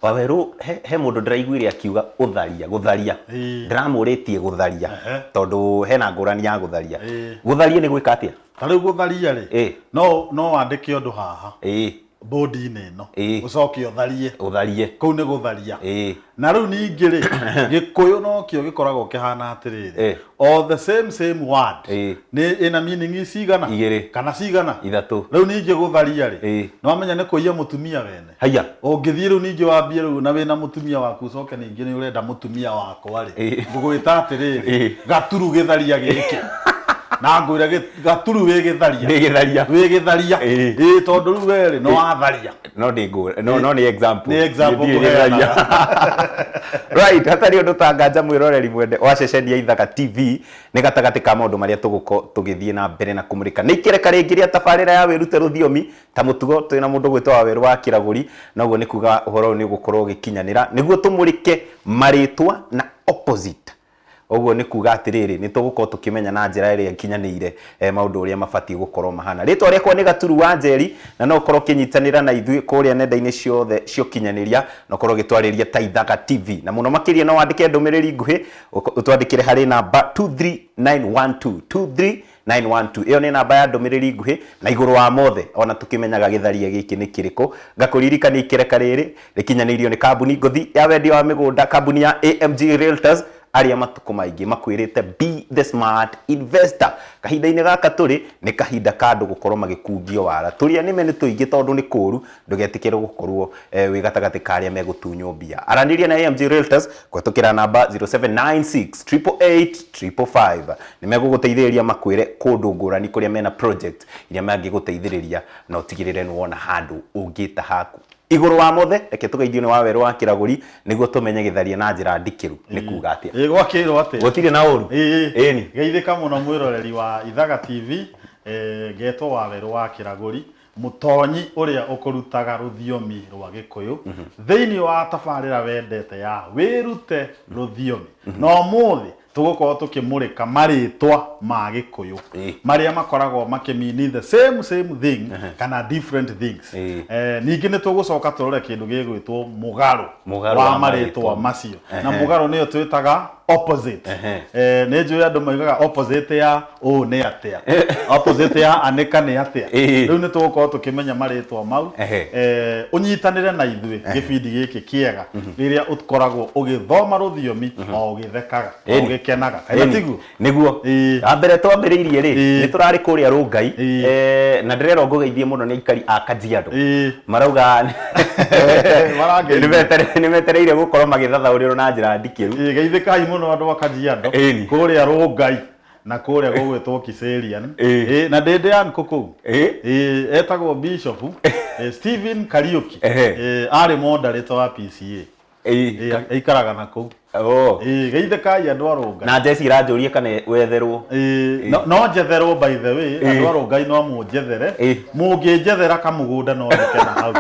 Wawerũ, he mũndũ ndĩraiguire akiuga ũtharia, gũtharia. Ndĩramũrĩtie gũtharia tondũ hena ngũrani ya gũtharia. Gũtharia nĩ gwĩka atĩa? Ta rĩu gũtharia rĩ, no wandĩke ũndũ haha bũndi-inĩ ĩno, ũcoke ũtharie. Ũtharie. Kũu nĩ gũtharia. Na rĩu ningĩ rĩ, Gĩkũyũ nokĩo gĩkoragwo kĩhana atĩrĩrĩ, o the same same word nĩ ĩna meaning cigana? Igĩrĩ. Kana cigana? Ithatũ. Rĩu ningĩ gũtharia rĩ, nĩ wamenya nĩ kũiya mũtumia wene. Haiya. Ũngĩthiĩ rĩu ningĩ wambie rĩu na wĩna mũtumia waku ũcoke ningĩ nĩ ũrenda mũtumia wakwa rĩ, ngũgwĩta atĩrĩrĩ, gaturu gĩtharia gĩkĩ. Na ngwĩre gaturu wĩ gĩtharia. Ndĩ gĩtharia. Wĩ gĩtharia. Ĩĩ tondũ rĩu we rĩ, nĩ watharia. No ndĩ ngũ, no no nĩ example. Nĩ example Niĩ ndirĩ ngũheanaga. gĩtharia. Right, hatarĩ ũndũ tanganja mwĩroreri mwende wa ceceni ya Ithaga TV nĩ gatagatĩ ka maũndũ marĩa tũgũkorwo tũgĩthiĩ na mbere na kũmũrĩka. Nĩ ikereka rĩngĩ rĩa tabarĩra ya wĩrute rũthiomi. Ta mũtugo twĩ na mũndũ ũgwĩtwo Wawerũ wa Kĩragũri, na ũguo nĩ kuga ũhoro ũyũ nĩ ũgũkorwo ũgĩkinyanĩra nĩguo tũmũrĩke marĩtwa na opposite. Ũguo nĩ kuga atĩrĩrĩ, nĩ tũgũkorwo tũkĩmenya na njĩra ĩrĩa ĩkinyanĩire maũndũ ũrĩa mabatiĩ gũkorwo mahana. Rĩtwa rĩakwa nĩ Gaturu wa Njeri, na no ũkorwo ũkĩnyitanĩra na ithuĩ kũrĩa nenda-inĩ ciothe cia ũkinyanĩria, na ũkorwo ũgĩtwarĩria ta Ithaga TV. Na mũno makĩria no wandĩke ndũmĩrĩri nguhĩ, ũtwandĩkĩre harĩ namba 23912, 23 912 ĩyo nĩ namba ya ndũmĩrĩri nguhĩ na igũrũ wa mothe ona tũkĩmenyaga gĩtharia gĩkĩ nĩ kĩrĩkũ ngakũririkania ikereka rĩrĩ rĩkinyanĩirio nĩ kambuni ngũthi ya wendia wa mĩgũnda kambuni ya AMG Realtors arĩa matukũ maingĩ makwĩrĩte be the smart investor kahinda-inĩ gaka tũrĩ nĩ kahinda ka andũ gũkorwo magĩkungio wara tũrĩa nĩme nĩ tũingĩ tondũ nĩ kũũru ndũgetĩkĩre gũkorwo wĩ gatagatĩ ka arĩa megũtunywo mbia. Aranĩria na AMG Realtors kũhetũkĩra namba 0796 888 555. Nĩ megũgũteithĩrĩria makwĩre kũndũ ngũrani kũrĩa mena project iria mangĩgũteithĩrĩria na ũtigĩrĩre nĩ wona handũ ũngĩta haku. Igũrũ wa mothe, reke tũgeithio nĩ Wawerũ wa Kĩragũri nĩguo tũmenye gĩtharia na njĩra ndikĩru nĩ kuga atĩa. Ĩĩ gwakĩrwo atĩa? Gũtirĩ na ũru. Ĩĩ. Ĩni. Geithĩka mũno mwĩroreri wa Ithaga TV, ngetwo Wawerũ wa Kĩragũri. Mũtonyi ũrĩa ũkũrutaga rũthiomi rwa Gĩkũyũ thĩinĩ wa tabarĩra wendete ya Wĩrute Rũthiomi. Na ũmũthĩ tũgũkorwo tũkĩmũrĩka marĩtwa ma Gĩkũyũ marĩa makoragwo makĩ mean the same same thing kana different things. Ningĩ nĩ tũgũcoka tũrore kĩndũ gĩgwĩtwo mũgarũ Mũgarũ wa wa marĩtwa marĩtwa. macio. Na mũgarũ nĩyo twĩtaga opposite. Nĩ njũĩ andũ maugaga opposite ya ũũ nĩ atĩa, opposite ya anĩka nĩ atĩa. Rĩu nĩ tũgũkorwo tũkĩmenya marĩtwa mau. Ũnyitanĩre na ithuĩ gĩbindi gĩkĩ kĩega rĩrĩa ũkoragwo ũgĩthoma rũthiomi o ũgĩthekaga o ũgĩkenaga. Kana tiguo? Nĩguo. Wa mbere twambĩrĩirie rĩ, nĩ tũrarĩ kũrĩa Rũngai, na ndĩrerwo ngũgeithie mũno nĩ aikari a Kajiado. Marauga nĩ metereire gũkorwo magĩthathaũrĩrwo na njĩra ndikĩru. Geithĩkai mũno andũ a Kajiado kũrĩa Rũngai na kũrĩa gũgwĩtwo Kiserian. Na ndĩ ndĩ uncle kũu. Etagwo Bishop Stephen Kariuki. Arĩ moderator wa PCA. Aikaraga na kũu. Oh. Ĩĩ, geithĩkai andũ a Rũngai. Na Jesse iranjũria kana wetherwo. Ĩĩ, no, no njetherwo by the way, andũ a Rũngai no mũnjethere. Mũngĩnjethera kamũgũnda no njũke na hau.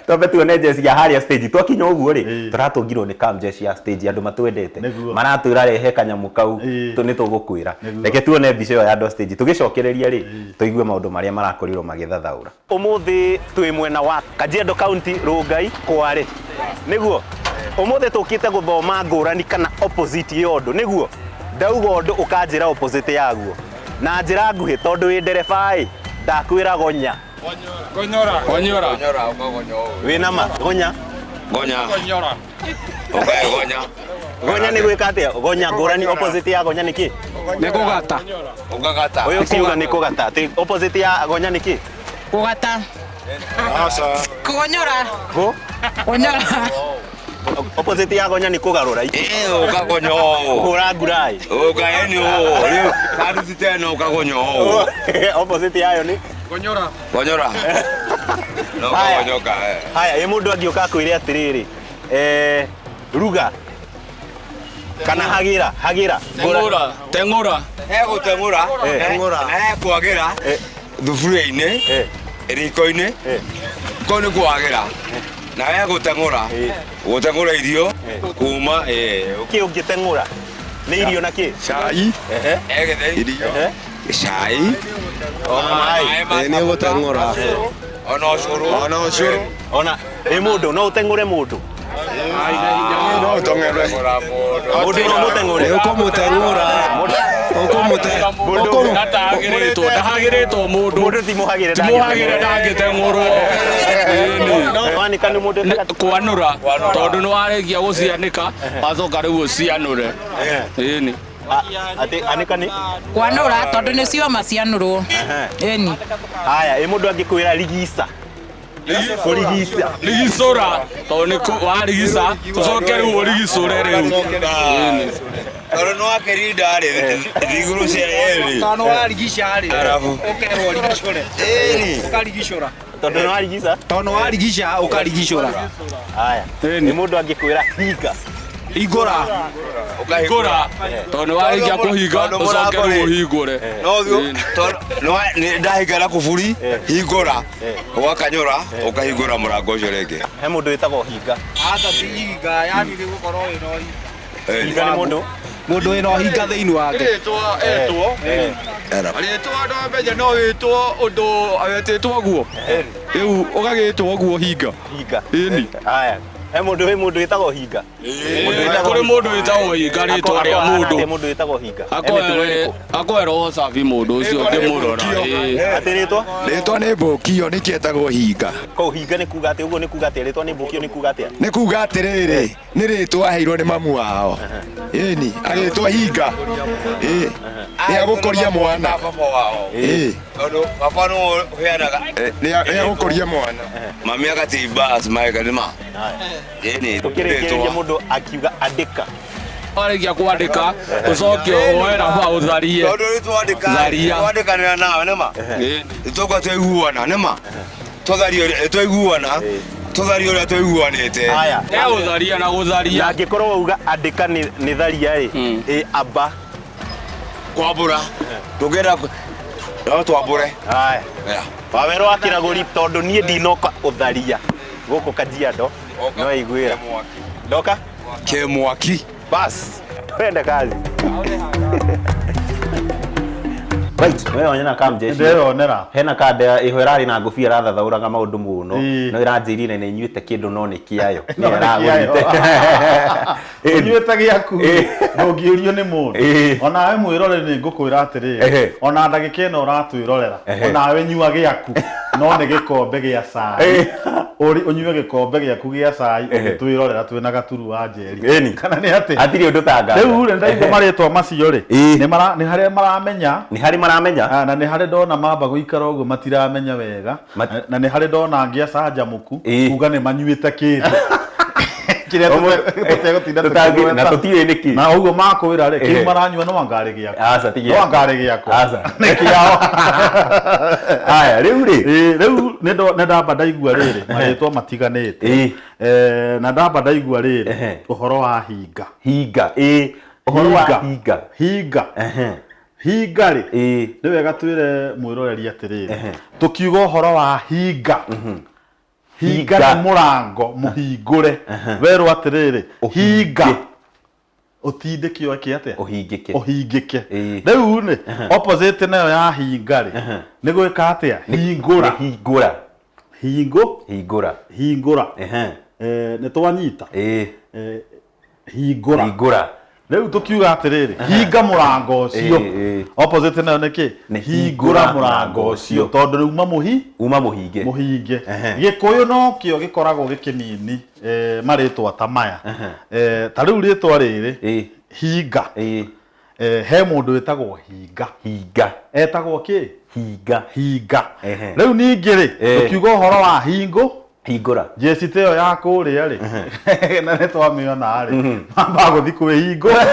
Twambe tuone Jesse ya harĩa stage. Twakinya ũguo rĩ, tũratũngirwo nĩ cam Jesse ya stage andũ matwendete. Maratwĩra rehe kanyamũ kau, nĩ tũgũkwĩra. Reke tuone mbica ĩyo ya andũ a stage. Tũgĩcokereria rĩ, tũigue maũndũ marĩa marakorirwo magĩthathaũra. Ũmũthĩ twĩ mwena wa Kajiado County, Rongai, Kware. Nĩguo? Ũmũthĩ tũkĩte gũthoma ngũrani kana opposite ya ũndũ. Nĩguo? Ndauga ũndũ ũkanjĩra opposite yaguo. Na njĩra nguhĩ tondũ wĩ ndereba ĩ, ndakwĩra gonya. Gonyora. Gonyora. Wĩna ma? Gonya. Gonya. Gonyora. Ũkae gonya. Gonya nĩ gwĩka atĩa? Gonya ngũrani opposite ya gonya nĩ kĩ? Nĩ kũgata. Ũkagata. Ũyũ kiuga nĩ kũgata. Atĩ opposite ya gonya nĩ kĩ? Kũgata. Aca. Kũgonyora. Gũ? Gonyora. Opposite ya gonya nĩ kũgarũra. Ĩĩ ũkagonya ũũ. Kũhũra ngurai. Ũkaeni ũũ. Rĩu karutite ĩno ũkagonya ũũ. Opposite yayo nĩ? Gonyora. Gonyora. No Haya. ũkagonyoka. Haya, ĩ mũndũ angĩũka akwĩre atĩrĩrĩ, ruga kana hagĩra, hagĩra. Teng'ũra. Teng'ũra. He gũteng'ũra. Teng'ũra. Na he kwagĩra. Thuburia-inĩ. Riko-inĩ. Kũu nĩ kwagĩra. Na he gũteng'ũra. Gũteng'ũra irio kuma. Kĩ ũngĩteng'ũra? Nĩ irio na kĩ? Cai. Irio. Cai. Ona maĩ. Nĩ gũteng'ũra. Ona ũcũrũ. Ona ũcũrũ. Ona Ĩ mũndũ no ũteng'ũre mũndũ. No ũteng'ere. Mũndũ no mũteng'ũre. Ũkũmũteng'ũra. Ũkũmũte. Ndatagĩrĩtwo ndahagĩrĩtwo mũndũ Mũndũ ti mũhagĩre ti mũhagĩre ndangĩteng'ũrwo. Ĩni. Wanĩka nĩ mũndũ Nĩ- kwanũra tondũ nĩ warĩkia gũcianĩka wacoka rĩu ũcianũre. Ĩni. Atĩ anĩka nĩ Kwanũra tondũ nĩ cioma cianũrwo. Ĩni. Haya, ĩ mũndũ angĩkwĩra rigica. Kũrigica. Rigicũra tondũ nĩ warigica ũcoke rĩu ũrigicũre rĩu. Ĩni. Tondũ nĩ wakĩrinda rĩ, thigũrũ cia ĩrĩ. Tondũ warigica rĩ, Arabu. ũkerwo ũrigicũre. Ĩni. Ũkarigicũra. Tondũ nĩ warigica. Tondũ warigica ũkarigicũra. Haya. Nĩ mũndũ angĩkwĩra hinga. Hingũra. Hingũra tondũ nĩ warĩkia kũhinga Tondũ ũcoke mũrango rĩu rĩ- ũhingũre. No thiũ, tondũ nĩ ndahinga na kuburi, hingũra, ũgakanyũra, ũkahingũra mũrango ũcio rĩngĩ. He mũndũ wĩtagwo hinga. Aca ti hinga, yani nĩ gũkorwo wĩna ũhinga. Ĩni. Hinga nĩ mũndũ. Mũndũ wĩna ũhinga thĩinĩ wake. Rĩtwa etwo rĩtwa no menye no wĩtwo ũndũ wetĩtwo guo rĩu ũgagĩtwo guo hinga. Hinga. Ĩni. Haya. He mũndũ wĩ mũndũ wĩtagwo hinga. Kũrĩ mũndũ wĩtagwo hinga rĩtwa rĩa mũndũ. Mũndũ wĩtagwo hinga. He mĩtugo ĩrĩkũ? Akoerwo cabi mũndũ ũcio ngĩmũrora. Ĩĩ. Atĩ rĩtwa? Rĩtwa nĩ mbũkio nĩkĩo etagwo hinga. Kũu hinga nĩ kuga atĩa? Ũguo nĩ kuga atĩa? Rĩtwa nĩ mbũkio nĩ kuga atĩa? Nĩ kuga atĩrĩrĩ, nĩ rĩtwa aheirwo nĩ mamu wao. Ĩni, agĩtwa hinga. Ĩ, nĩ agũkũria mwana. Baba wao. Ĩ, Tondũ baba nĩwe ũheanaga. nĩ agũkũria mwana. Mami akatimba asimaeka nĩ ma. Ĩni. Tũkĩrĩkĩrĩria mũndũ akiuga andĩka. Warĩkia kwandĩka ũcoke woe raba ũtharie. Tondũ rĩu twandĩka Tharia. twandĩkanĩra nawe nĩ ma. Ĩni. Tũka twaiguana nĩ ma. Tũtharie ũrĩa twaiguana, tũtharie ũrĩa twaiguanĩte. Haya. He gũtharia na Na gũtharia. angĩkorwo wauga andĩka nĩ tharia rĩ, ĩ amba. Kwambũra. Tũngĩenda no twambũre. Haya. Yeah. Wawerũ wa kĩragũri tondũ niĩ ndinoka ũtharia gũkũ Kajiado no iguĩra. Ndoka? Kĩmwaki. Bas, twende kazi. Right, wewe wanyona kama mjeshi. Ndeyonera. Hena kanda ĩho ĩrarĩ na ngũbia ĩrathathaũraga maũndũ mũno Ĩĩ. no ĩranjĩrire nĩ inyuĩte kĩndũ no nĩ kĩayo No nĩyo nĩ kĩayo. ĩragũrĩte. Ũnyuĩte gĩaku Ĩĩ. ndũngĩũrio nĩ mũndũ. Ĩĩ. Onawe mwĩrore nĩ ngũkwĩra atĩrĩrĩ, Ehe. ona ndagĩka ĩno ũratwĩrorera, Ehe. onawe nyua gĩaku no nĩ gĩkombe gĩa cai. Ĩĩ. Ũrĩ ũnyue gĩkombe gĩaku gĩa cai Ehe. ũgĩtwĩrorera twĩna gaturu wa njeri. Ĩni. Kana nĩ atĩ? Hatirĩ ũndũ tangaza. Rĩu rĩ ndaigua marĩtwa macio rĩ, Ĩĩ. nĩ harĩa maramenya. Nĩ harĩ maramenya. Ah, na nĩ harĩ ndona mamba gũikara ũguo matiramenya wega na nĩ harĩ ndona angĩ acanjamũku Ĩĩ. kuga nĩ manyuĩte kĩndũ kĩrĩa tũtegũtinda Tũtangĩ- na tũkĩgweta. tũtiũĩ nĩkĩ. Na ũguo makwĩra rĩ, Ehe. kĩu maranyua no anga arĩ gĩakwa. Aca, ti No gĩaku. anga arĩ gĩakwa. Aca. Nĩ kĩao. Haya, rĩu rĩ. Ĩĩ, rĩu nĩ ndamba ndaigua rĩrĩ marĩtwa matiganĩte. Ĩĩ. Na ndamba ndaigua rĩrĩ Ehe. ũhoro wa hinga. Hinga. Ĩĩ. Ũhoro wa hinga. Hinga. Ehe. Hinga rĩ. Ĩĩ. Nĩ wega twĩre mwĩroreri atĩrĩrĩ, Ehe. tũkiuga ũhoro wa hinga, hinga Hinga. nĩ mũrango mũhingũre. Werwo atĩrĩrĩ, hinga ũtindĩke ũke atĩa? Ũhingĩke. Ũhingĩke. Ĩĩ. Rĩu rĩ, opposite nayo ya hinga rĩ, nĩ gwĩka atĩa? Hingũra. Nĩ hingũra. Hingo. Hingũra. Hingũra. Ehe. Nĩ twanyita. Ĩĩ. Hingũra. Hingũra. Rĩu tũkiuga atĩrĩrĩ, hinga mũrango ũcio. Ĩĩ, ĩĩ. Opposite nayo nĩ kĩ? Nĩ Hingũra mũrango ũcio tondũ rĩu mamũhi Uma mũhinge. mũhinge. Ehe. Gĩkũyũ nokĩo gĩkoragwo gĩkĩnini marĩtwa ta maya. Ta rĩu rĩtwa rĩrĩ Ĩĩ. hinga. Ĩĩ. He mũndũ wĩtagwo hinga. Hinga. Etagwo kĩ? Hinga. Hinga. Ehe. Rĩu ningĩ rĩ, tũkiuga ũhoro wa hingo, Hingũra. Jeci ta ĩyo ya kũrĩa rĩ, na nĩ twamĩona rĩ, mambaga gũthiĩ kwĩhingũra.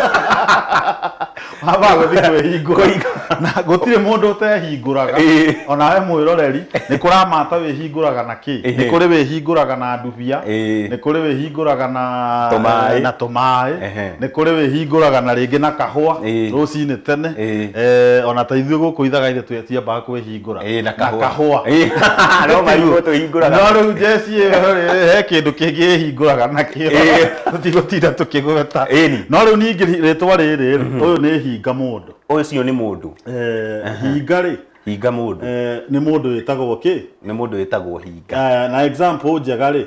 Mambaga gũthiĩ kwĩhingũra. Na gũtirĩ mũndũ ũtehingũraga. Ĩĩ. Onawe mwĩroreri, nĩ kũramata wĩhingũraga na kĩ? Nĩ Ĩĩ. kũrĩ wĩhingũraga na ndubia, Ĩĩ. nĩ kũrĩ wĩhingũraga na Tũmaĩ. na tũmaĩ, Ehe. nĩ kũrĩ wĩhingũraga na rĩngĩ na kahũa Ĩĩ. rũcinĩ tene. Ĩĩ. Ona ta ithuĩ gũkũ ithaka-inĩ tũtiambaga kwĩhingũra. Ĩĩ, na kahũa. kahũa. Ĩĩ. No marigũ twĩhingũraga. No rĩu jeci ĩyo rĩ, he kĩndũ kĩngĩ ĩhingũraga nakĩo. Ĩĩ. Tũtigũtinda tũkĩgweta. Ĩni. No rĩu ningĩ rĩtwa rĩrĩ rĩ, ũyũ nĩ hinga mũndũ. Ũcio nĩ mũndũ. Hinga rĩ, Hinga mũndũ. Nĩ mũndũ wĩtagwo kĩ? Nĩ mũndũ wĩtagwo hinga. Na example njega rĩ,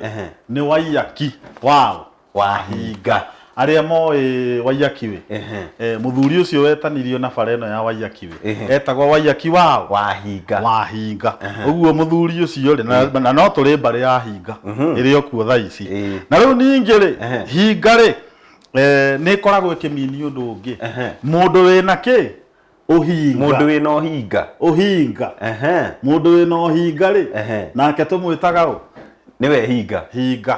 nĩ Waiyaki wao wa hinga. Arĩa moĩ Waiyaki wĩ, mũthuri ũcio wetanirio na bara ĩno ya Waiyaki wĩ, etagwo Waiyaki wao wa hinga. Wa hinga. Ũguo mũthuri ũcio rĩ, na no tũrĩ mbarĩ ya hinga ĩrĩ o kuo thaa ici. Na rĩu ningĩ rĩ, hinga rĩ, nĩ ĩkoragwo ĩkĩmini ũndũ ũngĩ. Mũndũ wĩna kĩ? Ũhinga. Mũndũ wĩna ũhinga. Ũhinga. Mũndũ wĩna ũhinga rĩ, nake tũmwĩtaga ũ? Nĩwe hinga. Hinga.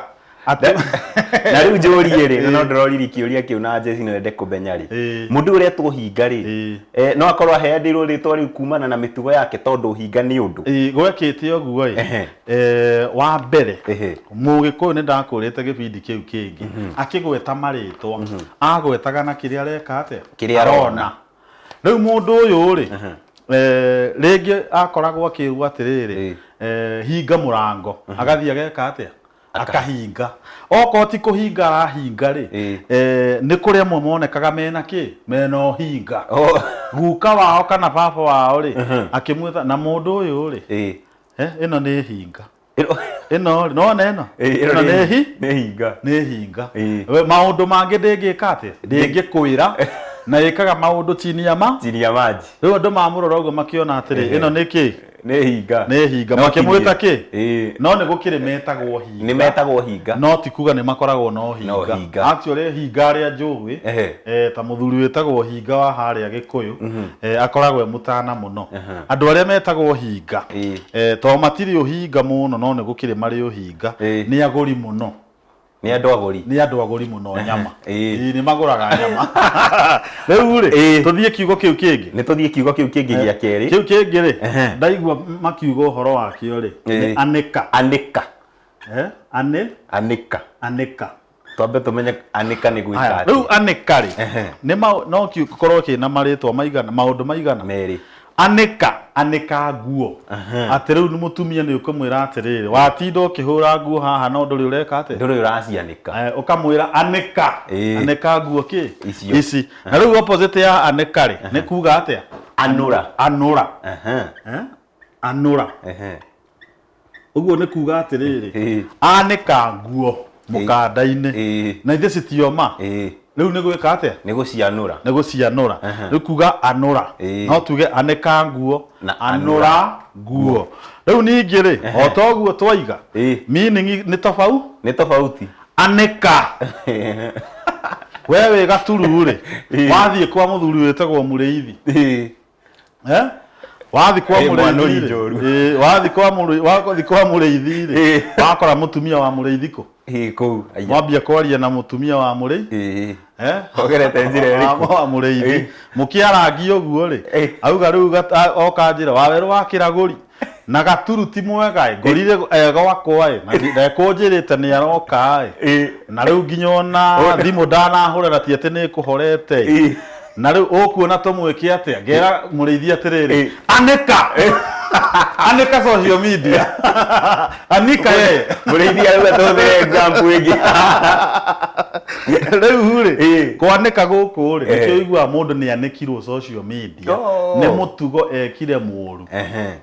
Na rĩu njũrie rĩ, no ndĩroririe kĩũria kĩu na Jesse no ende kũmenya rĩ, mũndũ ũrĩa etwo hinga rĩ, no akorwo aheanĩirwo rĩtwa rĩu kumana na mĩtugo yake tondũ ũhinga nĩ ũndũ. Gwekĩte ũguo ĩ, wa mbere Mũgĩkũyũ nĩ ndakwĩrĩte gĩbindi kĩu kĩngĩ, akĩgweta marĩtwa agwetaga na kĩrĩa areka atĩa, Kĩrĩa arona. Rĩu mũndũ ũyũ rĩ, rĩngĩ akoragwo akĩrwo atĩrĩrĩ, hinga mũrango, agathiĩ ageka atĩa, akahinga. Okorwo ti kũhinga arahinga rĩ, nĩ kũrĩ amwe monekaga mena kĩ, mena ũhinga. Guka wao kana baba wao rĩ, akĩmwĩta na mũndũ ũyũ rĩ, ĩno nĩ hinga. Ĩno rĩ, nĩwona ĩno? Ĩno nĩ hi? Nĩ hinga. Nĩ hinga. We, maũndũ mangĩ ndĩngĩka atĩa? Ndĩngĩkwĩra. Na ĩkaga maũndũ chini ya ma? Chini ya maji. Rĩu andũ mamũrora ũguo makĩona atĩrĩ, ĩno nĩ kĩ? Nĩ hinga. Nĩ hinga. No Makĩmwĩta ti kĩ? No nĩ gũkĩrĩ metagwo hinga. Nĩ metagwo hinga. No ti kuga nĩ makoragwo na ũhinga. Na ũhinga. Actually hinga arĩa njũĩ, ta mũthuri wĩtagwo hinga wa harĩa Gĩkũyũ, akoragwo e mũtana mũno. Andũ arĩa metagwo hinga, to matirĩ ũhinga mũno no nĩ gũkĩrĩ marĩ ũhinga, nĩ agũri mũno. Nĩ andũ agũri. Nĩ andũ agũri mũno nyama. Ĩĩ, nĩ magũraga nyama. Rĩu rĩ, tũthiĩ kiugo kĩu kĩngĩ. Nĩ tũthiĩ kiugo kĩu kĩngĩ gĩa kerĩ. Kĩu kĩngĩ rĩ, ndaigua makiuga ũhoro wakĩo rĩ, nĩ anĩka. Anĩka. Anĩ? Anĩka. Anĩka. Twambe tũmenye anĩka nĩ gwĩka Aya, atĩa. Rĩu anĩka rĩ, nĩ no gĩkorwo kĩna marĩtwa maigana, maũndũ maigana? Merĩ. Anĩka, anĩka nguo. Atĩ rĩu nĩ mũtumia nĩ ũkũmwĩra atĩrĩrĩ, watinda ũkĩhũra nguo haha no ndũrĩ ũreka atĩa? Ndũrĩ ũracianĩka. Ũkamwĩra anĩka. Anĩka nguo kĩ? Icio. Ici. Na rĩu opposite ya anĩka rĩ, nĩ kuga atĩa? Anũra. Anũra. Anũra. Ũguo nĩ kuga atĩrĩrĩ, anĩka nguo mũkanda-inĩ na ithe citioma. Rĩu nĩ gwĩka atĩa? Nĩ gũcianũra. Nĩ gũcianũra. Rĩu kuga anũra. No tuge anĩka nguo, na anũra nguo. Rĩu ningĩ rĩ, o ta ũguo twaiga, meaning nĩ tofauti. Nĩ tofauti. Anĩka. We wĩ gaturu rĩ, wathiĩ kwa mũthuri wĩtagwo Mũrĩithi. Wathi kwa Ĩ, mũrĩithi mwanũri rĩ, njũru. wathi kwa mũrĩ-, wathi kwa mũrĩithi rĩ, wakora mũtumia wa mũrĩithi kũ? Kũu, aya. Mwambia kwaria na mũtumia wa mũrĩithi. Ogerete njĩra ĩrĩkũ? Wa mũrĩithi. Mũkĩarangia ũguo rĩ, auga rĩu oka njĩra, wawerũ wa kĩragũri. Na gaturu ti mwega ĩ, ngorire gwakwa ĩ, na ndekũnjĩrĩte nĩ aroka ĩ. Na rĩu nginya ona thimũ ndanahũra na ti atĩ nĩ ĩkũhorete ĩ. Na rĩu ũkuona tũmwĩke atĩa? Ngera mũrĩithi atĩrĩrĩ, anĩka! Anĩka social media. Anika yeye. Mũrĩithi arauga tũhũthĩre example ĩngĩ. Rĩu rĩ, kwanĩka gũkũ rĩ, nĩkĩo ũiguaga mũndũ nĩ anĩkirwo social media. Nĩ mũtugo ekire mũru.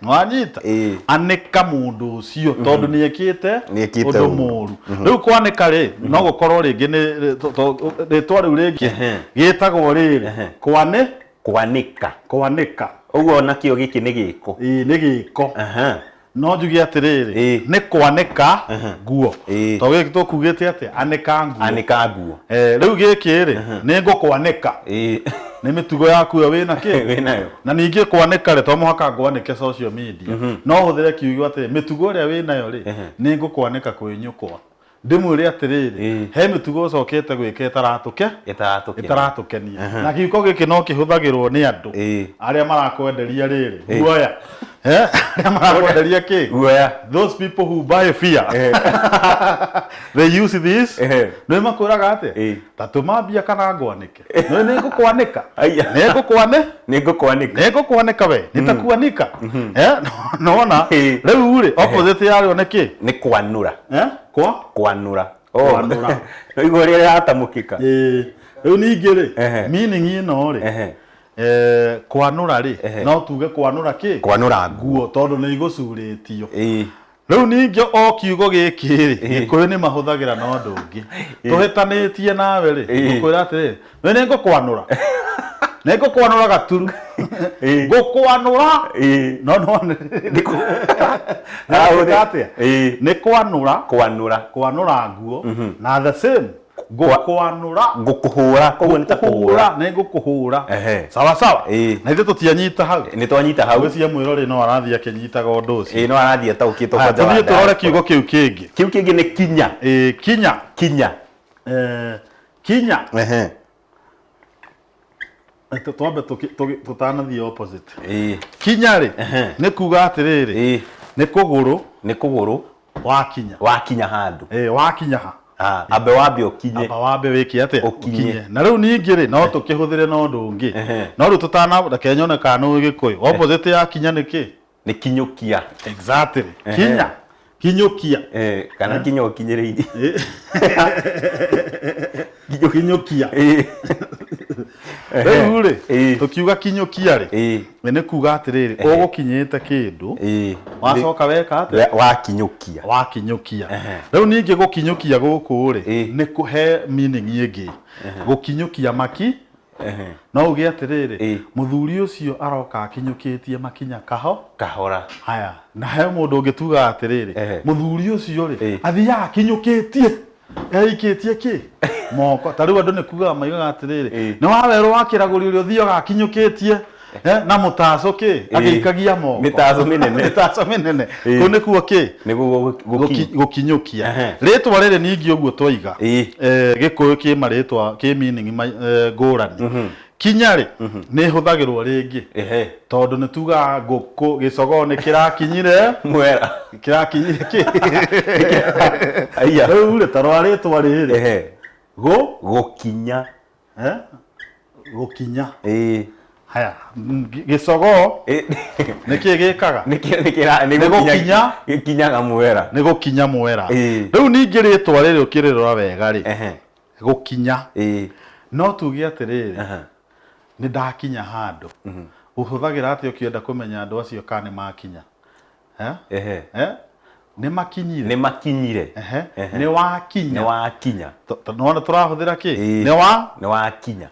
Nĩwanyita? Anĩka mũndũ ũcio tondũ nĩ ekĩte Nĩ ekĩte ũndũ ũru. mũru. Rĩu kwanĩka rĩ, no gũkorwo rĩngĩ nĩ rĩtwa rĩu rĩngĩ gĩtagwo rĩrĩ, kwanĩ? Kwanĩka. Kwanĩka. Ũguo onakĩo gĩkĩ nĩ gĩko. Ĩĩ, nĩ gĩko. No njuge atĩrĩrĩ, nĩ kwanĩka nguo. To gĩkĩ tũkugĩte atĩa? Anĩka nguo. Anĩka nguo. Rĩu gĩkĩ rĩ, nĩ ngũkwanĩka. Nĩ mĩtugo yaku ĩyo wĩna kĩ? Wĩnayo. Na ningĩ kwanĩka rĩ, to mũhaka ngwanĩke social media. No hũthĩre kiugo atĩrĩ, mĩtugo ĩrĩa wĩnayo rĩ, nĩ ngũkwanĩka kwĩ nyũkwa. Ndĩmwĩre atĩrĩrĩ, he mĩtugo ũcokete gwĩka ĩtaratũkenia. Na kiugo gĩkĩ no kĩhũthagĩrwo nĩ andũ arĩa marakwenderia rĩrĩ, guoya. Arĩa marakwenderia kĩ? Guoya. Those people who buy fear. They use this. Nĩ makwĩraga atĩa? Ta tũma mbia kana ngwanĩke. Nĩ nĩ ngũkwanĩka. Nĩ ngũkwane? Nĩ ngũkwanĩka. Nĩ ngũkwanĩka we. Nĩ ta kuanika. Nona. Rĩu rĩ, opposite yarĩo nĩ kĩ? Nĩ kwanũra. Kwa? Kwanũra. Kwanũra. Ũigua ũrĩa ĩratamũkĩka. Rĩu ningĩ rĩ, meaning ĩno rĩ, Kwanũra rĩ, no tuge kwanũra kĩ? Kwanũra nguo. Nguo, tondũ nĩ igũcurĩtio. Ĩĩ. Rĩu ningĩ o kiugo gĩkĩ rĩ, Gĩkũyũ nĩ mahũthagĩra na ũndũ ũngĩ. Tũhĩtanĩtie nawe rĩ, ngũkwĩra atĩrĩrĩ, we nĩ ngũkwanũra. Nĩ ngũkwanũra gaturu. Ngũkwanũra. No no nĩ atĩa? Nĩ kwanũra. Kwanũra. Kwanũra nguo. Na the same ngũkwanũra. Ngũkũhũra, koguo nĩ ta kũhũra. Nĩ ngũkũhũra. Sawa sawa. Na ithuĩ tũtianyita hau. Nĩ twanyita hau. Ngwĩciria mwĩroreri no arathiĩ akĩnyitaga ũndũ ũcio. Ĩĩ, no arathiĩ ataũkĩtwo Haya, kwanja wa tũthiĩ tũrore diaspora. kiugo kĩu kĩngĩ. Kĩu kĩngĩ nĩ kinya. Ĩĩ, kinya. Kinya. Kinya. Twambe tũtanathiĩ opposite. Kinya rĩ, nĩ kuga atĩrĩrĩ, nĩ kũgũrũ. Nĩ kũgũrũ. Wakinya. Wakinya handũ. Ĩĩ, wakinya ha. Ambe wambe ũkinye. Amba wambe wĩke atĩa? Ũkinye. Na rĩu ningĩ rĩ, no tũkĩhũthĩre na ũndũ ũngĩ. No rĩu tũtana, reke nyone kana nĩ Gĩkũyũ. Opposite ya kinya nĩ kĩ? Nĩ kinyũkia. Exactly. Kinya. Kinyũkia. Kana kinya ũkinyĩrĩirie. Kinyũkia. Rĩu rĩ, tũkiuga kinyũkia rĩ, nĩ kuga atĩrĩrĩ, ũgũkinyĩte kĩndũ, wacoka weka atĩa? Wakinyũkia. Wakinyũkia. Rĩu ningĩ gũkinyũkia gũkũ rĩ, nĩ kũhe meaning ĩngĩ. Gũkinyũkia maki, no uge atĩrĩrĩ, mũthuri ũcio aroka akinyũkĩtie makinya kaho. Kahora. Haya, na he mũndũ ũngĩ tugaga atĩrĩrĩ, mũthuri ũcio rĩ, athiaga akinyũkĩtie, eikĩtie kĩ? Moko. Ta rĩu andũ nĩ kugaga maigaga atĩrĩrĩ, nĩ wa werũ wa kĩragũri ũrĩa ũthiaga akinyũkĩtie, na mũtaco kĩ? Agĩikagia moko. Mĩtaco mĩnene. Mĩtaco mĩnene. Kũu nĩkuo kĩ? Nĩguo gũkinyũkia. Rĩtwa rĩrĩ ningĩ ũguo twaiga, Gĩkũyũ kĩ marĩtwa, kĩ meaning ngũrani. Kinya rĩ, nĩ ĩhũthagĩrwo rĩngĩ. Tondũ nĩ tugaga ngũkũ, gĩcogoo nĩ kĩrakinyire. Mwera. Kĩrakinyire kĩ? Rĩu rĩ, ta rora rĩtwa rĩrĩ. Gũ? Gũkinya. Gũkinya. Haya, gĩcogoo nĩ kĩĩ gĩkaga? Nĩ Nĩ gũkinya. Gĩkinyaga mwera. Nĩ gũkinya mwera. Rĩu ningĩ rĩtwa rĩrĩ ũkĩrĩrora wega rĩ, gũkinya. No tuge atĩrĩrĩ, nĩ ndakinya handũ. Ũhũthagĩra atĩa ũkĩenda kũmenya andũ acio kana nĩ makinya? Nĩ makinyire. Nĩ makinyire. Nĩ wakinya. Nĩ wakinya. Nĩwona tũrahũthĩra kĩ? Nĩ wa? Nĩ wakinya.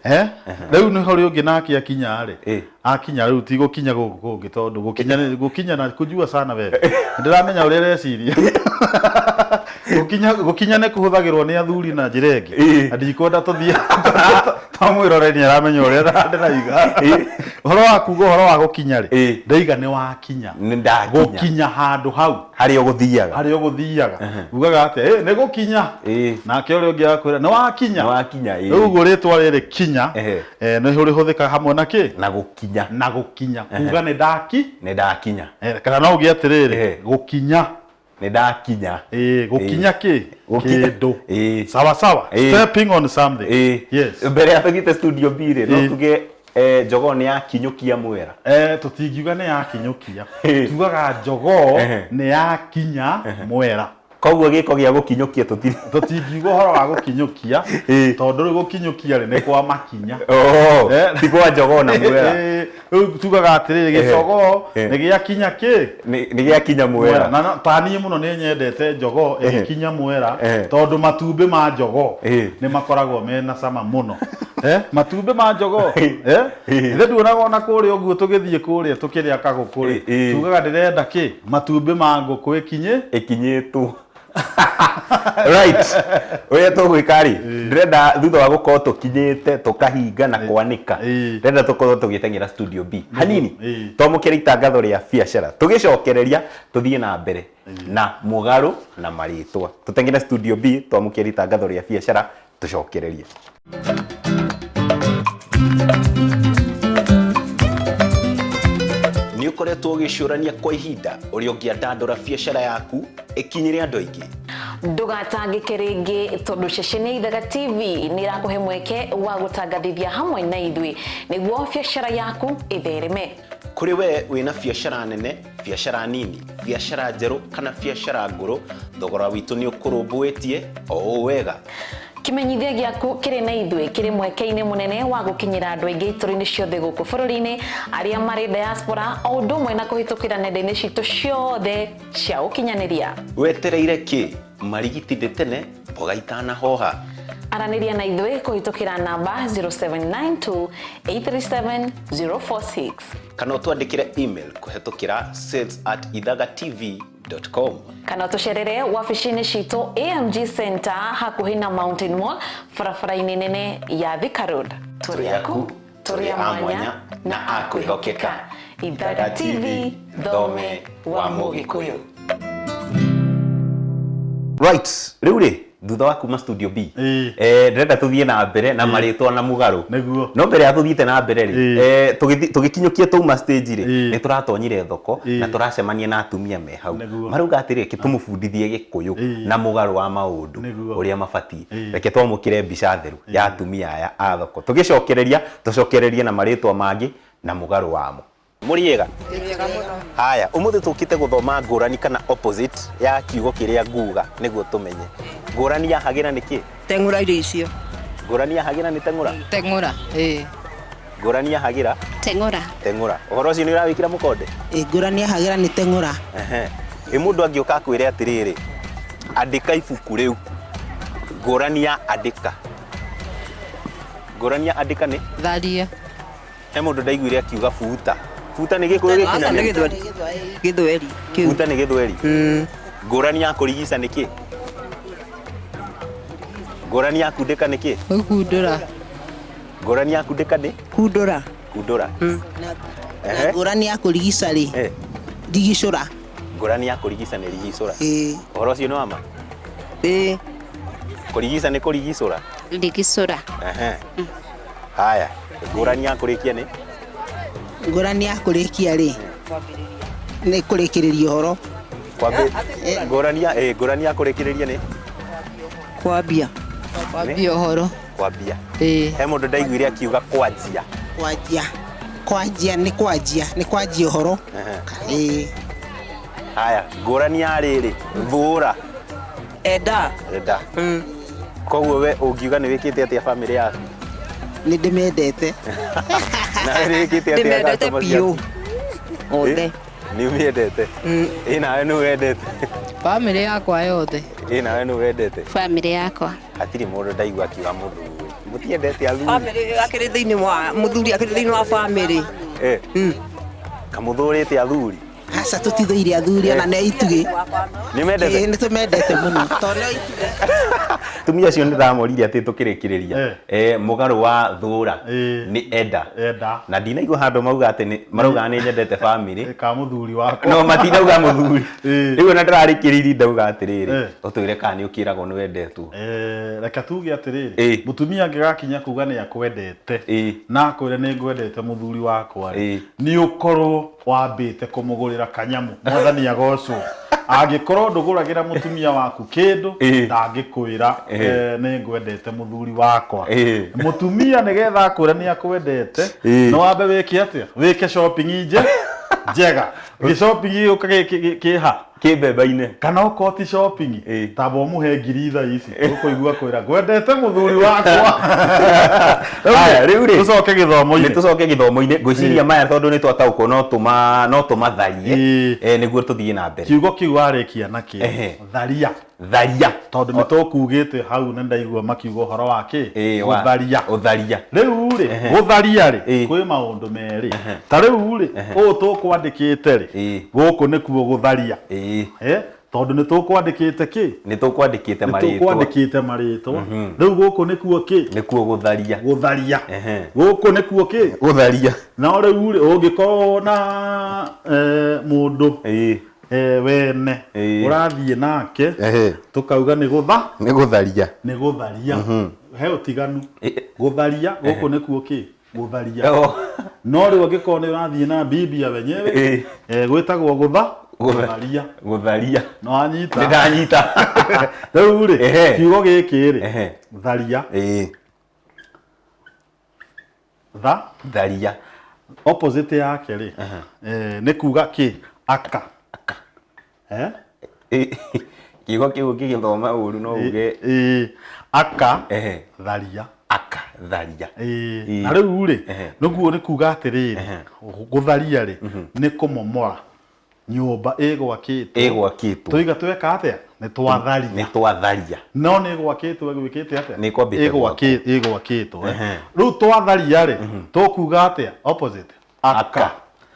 Rĩu nĩ harĩ ũngĩ nake akinya rĩ. Akinya rĩu ti gũkinya gũkũ kũngĩ tondũ gũkinya nĩ gũkinya na kujua sana wewe. Ndĩramenya ũrĩa ũreciria. Gũkinya gũkinya nĩ kũhũthagĩrwo nĩ athuri na njĩra ĩngĩ. Na ndikwenda tũthiĩ ta mwĩroreri nĩ aramenya ũrĩa ndĩraiga. Ũhoro wa kuga ũhoro wa gũkinya rĩ, ndaiga nĩ wakinya. Nĩ ndakinya. Gũkinya handũ hau. Harĩa ũgũthiaga. Harĩa ũgũthiaga. Ugaga atĩa? Nĩ gũkinya. Nake ũrĩa ũngĩ agakwĩra nĩ wakinya. Nĩ wakinya. Rĩu ũguo rĩtwa rĩrĩ kinya, nĩ rĩhũthĩkaga hamwe na kĩ? Na gũkinya. Na gũkinya. Kuga nĩ ndaki. Nĩ ndakinya. Kana no uge atĩrĩrĩ, gũkinya. Nĩ ndakinya. Gũkinya kĩ? Kĩndũ. Sawa sawa. Stepping on something. Yes. Mbere ya tũthiĩte studio B rĩ, no tuge jogoo nĩ yakinyũkia mwera. Tũtingiuga nĩ yakinyũkia. Tugaga jogoo nĩ yakinya mwera. Koguo gĩko gĩa gũkinyũkia tũtirĩ. Tũtingiuga ũhoro wa gũkinyũkia, tondũ rĩu gũkinyũkia rĩ nĩ kwa makinya. Ti kwa jogoo na mwera. Rĩu tugaga atĩrĩrĩ, gĩcogoo nĩ gĩakinya kĩ? Nĩ gĩakinya mwera. Na ta niĩ mũno nĩ nyendete jogoo ĩgĩkinya mwera, tondũ matumbĩ ma jogoo nĩ makoragwo mena cama mũno. Matumbĩ ma jogoo. Ithe nduonaga ona kũrĩa ũguo tũgĩthiĩ kũrĩa tũkĩrĩa kagũkũ rĩ, tugaga ndĩrenda kĩ? Matumbĩ ma ngũkũ ĩkinye? Ĩkinyĩtwo. Right. Ũrĩa tũgwĩka rĩ, ndĩrenda thutha wa gũkorwo tũkinyĩte tũkahinga na kwanĩka, ndĩrenda tũkorwo tũgĩteng'era studio B hanini, twamũkĩre itangatho rĩa biacara, tũgĩcokereria tũthiĩ na mbere na mũgarũ na marĩtwa. Tũteng'ere studio B twamũkĩre itangatho rĩa biacara tũcokererie. Nĩ ũkoretwo ũgĩcũrania kwa ihinda ũrĩa ũngĩandandũra biacara yaku ĩkinyĩre andũ aingĩ. Ndũgatangĩke rĩngĩ tondũ ceceni ya Ithaga TV nĩ ĩrakũhe mweke wa gũtangathithia hamwe na ithuĩ nĩguo biacara yaku ĩthereme. Kũrĩ we wĩna biacara nene, biacara nini, biacara njerũ kana biacara ngũrũ, thogora witũ nĩ ũkũrũmbũĩtie o ũũ wega. Kimenyithia gĩaku kĩrĩ na ithuĩ kĩrĩ mweke-inĩ mũnene wa gũkinyĩra andũ aingĩ itũra-inĩ ciothe gũkũ bũrũri-inĩ arĩa marĩ diaspora o ũndũ ũmwe na kũhĩtũkĩra nenda-inĩ citũ ciothe cia ũkinyanĩria. Wetereire kĩ? Marigiti nĩ tene mboga itanahoha. Aranĩria na ithuĩ kũhĩtũkĩra namba 0792 837 046. Kana ũtwandĩkĩre email kũhetũkĩra sales at ithagatv.com. Kana ũtũcerere wabici-inĩ citũ AMG Center hakuhĩ na Mountain Mall barabara-inĩ nene ya Thika Road. Tũrĩ aku, tũrĩ a mwanya na a kwĩhokeka. Ithaga TV, thome wa Mũgĩkũyũ. Right, rĩu rĩ thutha wa kuma studio B Ĩĩ. ndĩrenda tũthiĩ na mbere na marĩtwa na mũgarũ. Nĩguo. No mbere ya tũthiĩte na mbere rĩ, Ĩĩ. tũgĩkinyũkia twauma stage rĩ, Ĩĩ. nĩ tũratonyire thoko Ĩĩ. na tũracemania na atumia me hau. Nĩguo. Marauga atĩrĩ, reke tũmũbundithie Gĩkũyũ Ĩĩ. na mũgarũ wa maũndũ Nĩguo. ũrĩa mabatiĩ. Ĩĩ. Reke twamũkĩre mbica theru ya atumia aya a thoko. Tũgĩcokereria, tũcokererie na marĩtwa mangĩ na mũgarũ wamo. Mũrĩega? Haya, ũmũthĩ tũkĩte gũthoma ngũrani kana opposite ya kiugo kĩrĩa nguga nĩguo tũmenye. Ngũrani ya hagĩra nĩ kĩ? Teng'ũra irio icio. Ngũrani ya hagĩra nĩ teng'ũra? Teng'ũra, ĩĩ. Ngũrani ya hagĩra? Teng'ũra. Teng'ũra. Ũhoro ũcio nĩ ũrawĩkĩra mũkonde? Ĩ, ngũrani ya hagĩra nĩ teng'ũra. Ehe. Ĩ mũndũ angĩũka akwĩre atĩrĩrĩ, andĩka ibuku rĩu. Ngũrani ya andĩka. Ngũrani ya andĩka nĩ? Tharia. He mũndũ ndaiguire akiuga buta. Buta nĩ Gĩkũyũ Aca nĩ gĩkinyanĩru? Gĩthweri. Gĩthweri kĩu. Buta nĩ Gĩthweri? Ngũrani ya kũrigica nĩ kĩ? Ngũrani ya kundĩka nĩ kĩ? Gũkundũra. Ngũrani ya kundĩka nĩ? Kundũra. Kundũra. Na Ehe. ngũrani ya kũrigica rĩ, Eh. rigicũra. Ngũrani ya kũrigica nĩ rigicũra. Ĩĩ. Ũhoro ũcio nĩ wa ma? Ĩĩ. Kũrigica nĩ kũrigicũra. Rigicũra. Ehe. Haya, ngũrani ya kũrĩkia nĩ? Ngũrani ya kũrĩkia rĩ, nĩ kũrĩkĩrĩria ũhoro. Kwambi ngũrani ya ngũrani ya kũrĩkĩrĩria nĩ? Kwambia. Kwambia ũhoro. Kwambia. Ĩĩ. He mũndũ ndaiguire akiuga kwanjia. Kwanjia. Kwanjia nĩ kwanjia, nĩ kwanjia ũhoro. Ehe. Ĩĩ. Haya, ngũrani ya rĩrĩ, thũra. Enda. Enda. Koguo we ũngiuga nĩ wĩkĩte atĩa bamĩrĩ yaku? Nĩ ndĩmendete. Nawe nĩ wĩkĩte atĩa Ndĩmendete customer biũ. ciaku? Othe. Ĩ? Nĩ ũmĩendete? Ĩ nawe nĩ wendete? Bamĩrĩ yakwa yothe. Ĩ nawe nĩ wendete? Bamĩrĩ yakwa. Hatirĩ mũndũ ndaigua akiuga mũthuri. Mũtiendete athuri? Bamĩrĩ akĩrĩ thĩinĩ wa mũthuri akĩrĩ thĩinĩ wa bamĩrĩ. Eh. Kamũthũrĩte athuri? Aca tũtithũire athuri ona nĩ itugĩ. Nĩ mendete? Ĩĩ, nĩ tũmendete mũno. Tondũ nĩ itugĩ. Atumia acio nĩ ndamoririe atĩ tũkĩrĩkĩrĩria mũgarũ wa thũra nĩ enda. Enda. Na ndinaigua handũ mauga atĩ nĩ marauga nĩ nyendete bamĩrĩ. Ka mũthuri wakwa. No matinauga mũthuri. Rĩu ona ndĩrarĩkĩrĩirie ndauga atĩrĩrĩ, Eh. ũtwĩre kana nĩ ũkĩragwo nĩ wendetwo. Reke tuge atĩrĩrĩ, Ĩ. mũtumia angĩgakinya kuga nĩ akwendete na akwĩre nĩ ngwendete mũthuri wakwa rĩ, nĩ ũkorwo wambĩte kũmũgũrĩra kanyamu. Mwathani agocwo. Angĩkorwo ndũgũragĩra mũtumia waku kĩndũ, ndangĩkwĩra nĩ ngwendete mũthuri wakwa. Mũtumia nĩgetha akwĩre nĩ akwendete, no wambe wĩke atĩa? Wĩke shopping njega. Gĩ shopping gĩũka kĩha? Kĩmbemba-inĩ. Kana okorwo ti shopping, tamba ũmũhe ngiri thaa ici, ũkũigua kwĩra ngwendete mũthuri wakwa. Haya, rĩu rĩ tũcoke gĩthomo-inĩ. Nĩ tũcoke gĩthomo-inĩ. Ngwĩciria maya tondũ nĩ twataũkwo no tũma no tũmatharie nĩguo tũthiĩ na mbere. Kiugo kĩu warĩkia nakĩo, Ehe. tharia. Tharia. Tondũ nĩ tũkugĩte hau nĩ ndaigua makiuga ũhoro wa kĩ? Gũtharia. Ũtharia. Rĩu rĩ, gũtharia rĩ, kwĩ maũndũ merĩ. Ta rĩu rĩ, ũũ tũkwandĩkĩte rĩ, gũkũ nĩkuo gũtharia. Tondũ nĩ tũkwandĩkĩte kĩ? Nĩ tũkwandĩkĩte Nĩ marĩtwa. tũkwandĩkĩte marĩtwa. Rĩu gũkũ nĩkuo kĩ? Nĩkuo gũtharia. Gũtharia. Gũkũ nĩkuo kĩ? Gũtharia. No rĩu rĩ, ũngĩkorwo na mũndũ wene ũrathiĩ nake, tũkauga nĩ gũtha Nĩ gũtharia. Nĩ gũtharia. He ũtiganu. Gũtharia gũkũ nĩkuo kĩ? Gũtharia. No rĩu angĩkorwo nĩ ũrathiĩ na bibia wenyewe, gwĩtagwo gũtha gũtharia. Gũtharia. Nĩ wanyita? Nĩ ndanyita. Rĩu rĩ, kiugo gĩkĩ rĩ, tharia. Tha Tharia. Opposite yake rĩ, nĩ kuga kĩ? Aka. Kiugo kĩu ũngĩgĩthoma ũru no uge. Ĩĩ, aka Ehe. tharia. Aka tharia. Ĩĩ, Ĩĩ. na rĩu rĩ, Ehe. nĩguo nĩ kuga atĩrĩrĩ, Ehe. gũtharia rĩ, nĩ kũmomora nyũmba ĩgwakĩtwo. Ĩgwakĩtwo. Tũiga tweka atĩa? Nĩ twatharia. Nĩ twatharia. No nĩ ĩgwakĩtwo ĩgwĩkĩte atĩa? Nĩ ĩkwambĩte Ĩgwakĩtwo. Ehe. Rĩu twatharia rĩ, tũkuga atĩa? Opposite. Aka.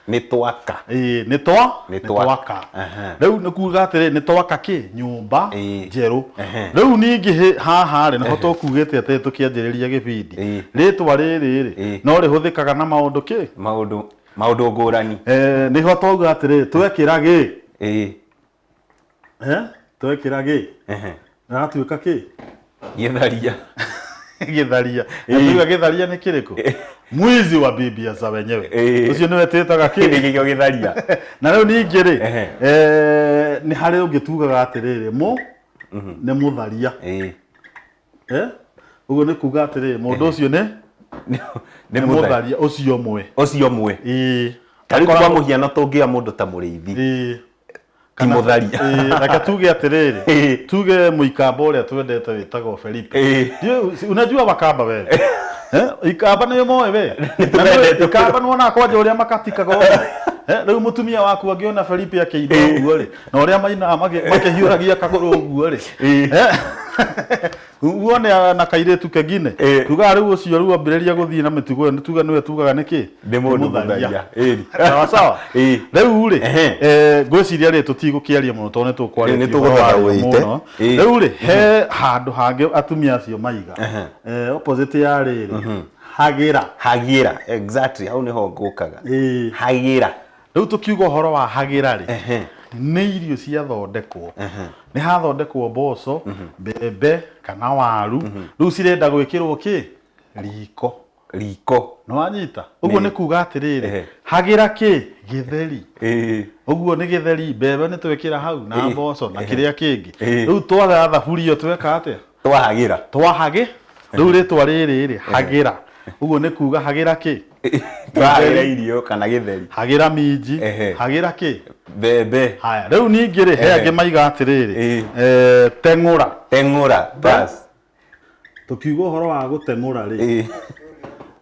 Nĩ twaka. Ĩĩ, nĩ twa Nĩ nĩ twaka. Ehe. Rĩu nĩ kuga atĩrĩ, nĩ twaka kĩ? Nyũmba njerũ. Ehe. Rĩu ningĩ haha rĩ, nĩho tũkugĩte atĩ tũkĩanjĩrĩria gĩbindi. Ĩĩ. Rĩtwa rĩrĩ rĩ, Ĩĩ. no rĩhũthĩkaga na maũndũ kĩ? Maũndũ maũndũ ngũrani. Eh, nĩho twauga atĩrĩ, twekĩra gĩ? Ĩĩ. Eh, twekĩra gĩ? Ehe. Gatuĩka kĩ? Gĩtharia. Gĩtharia. Ĩĩ. Na tuiga gĩtharia nĩ kĩrĩkũ? Mwizi wa bibia za wenyewe. Ĩĩ. Ũcio nĩwe twĩtaga kĩ? Nĩkĩo gĩtharia. Na rĩu ningĩ rĩ, Ehe. eh, nĩ harĩ ũngĩ tugaga atĩrĩrĩ, mũ nĩ mũtharia. Ĩĩ. Eh? Ũguo nĩ kuga atĩrĩrĩ, mũndũ ũcio nĩ Nĩ nĩ mũtharia. mũtharia ũcio ũmwe. Ũcio ũmwe. Ĩĩ. Ta rĩu kwa Akoragwo- mũhiano tũngĩoya mũndũ ta mũrĩithi. Ĩĩ. Ti mũtharia. Ĩĩ, reke tuge atĩrĩrĩ, Ĩĩ. tuge mũikamba ũrĩa twendete wĩtagwo Felipe. Ĩĩ. Ndiũĩ, unajua wakamba wewe? Eh, ikamba nĩ moĩ we? Na nĩũĩ, Nĩtũmendete. ikamba nĩwonaga kwanja ũrĩa makatikaga ũguo. Eh, rĩu mũtumia waku angĩona Felipe akĩina ũguo rĩ, na ũrĩa mainaga makĩhiũragia kagũrũ ũguo rĩ. Ĩĩ. Eh, wone na kairĩtu kengine. Ĩĩ. Tugaga rĩu ũcio rĩu ambĩrĩria gũthiĩ na mĩtugo ĩyo, nĩ tuga nĩwe tugaga nĩkĩ? Nĩ mũndũ mũtharia. Ĩĩ. Sawa sawa. Ĩĩ. Rĩu rĩ, Ehe. eh, ngwĩciria rĩ tũtigũkĩaria mũno tondũ nĩ tũkwarĩtie Nĩ ũhoro tũgũthatha warĩo ũite. mũno. Ĩĩ. Rĩu rĩ, he handũ hangĩ atumia acio maiga. Ehe. Eh, opposite ya rĩrĩ, hagĩra. Hagĩra. Exactly. Hau nĩho ngũkaga. Ĩĩ. Hagĩra. Rĩu tũkiuga ũhoro wa hagĩra rĩ, Ehe. nĩ irio ciathondekwo. Nĩ hathondekwo mboco, mbembe kana waru. Rĩu cirenda gwĩkĩrwo kĩ? Riko. Riko. Nĩ wanyita? Ũguo Nĩ. nĩ kuga atĩrĩrĩ, Ehe. hagĩra kĩ? Gĩtheri. Ĩĩ. Ũguo nĩ gĩtheri, mbembe nĩ twekĩra hau na Ĩĩ. mboco na Ehe. kĩrĩa kĩngĩ. Ĩĩ. Rĩu twatha thaburia tweka atĩa? Twahagĩra. Twahagĩ. Rĩu rĩtwa rĩrĩ rĩ, hagĩra. Ũguo nĩ kuga hagĩra kĩ? Twahagĩra irio kana gĩtheri. Hagĩra minji. Ehe. Hagĩra kĩ? Mbembe. Haya, rĩu ningĩ rĩ, he Ehe. angĩ maiga atĩrĩrĩ, Ĩĩ. eh, teng'ũra. Teng'ũra. Bas. Tũkiuga ũhoro wa gũteng'ũra rĩ, Ĩĩ.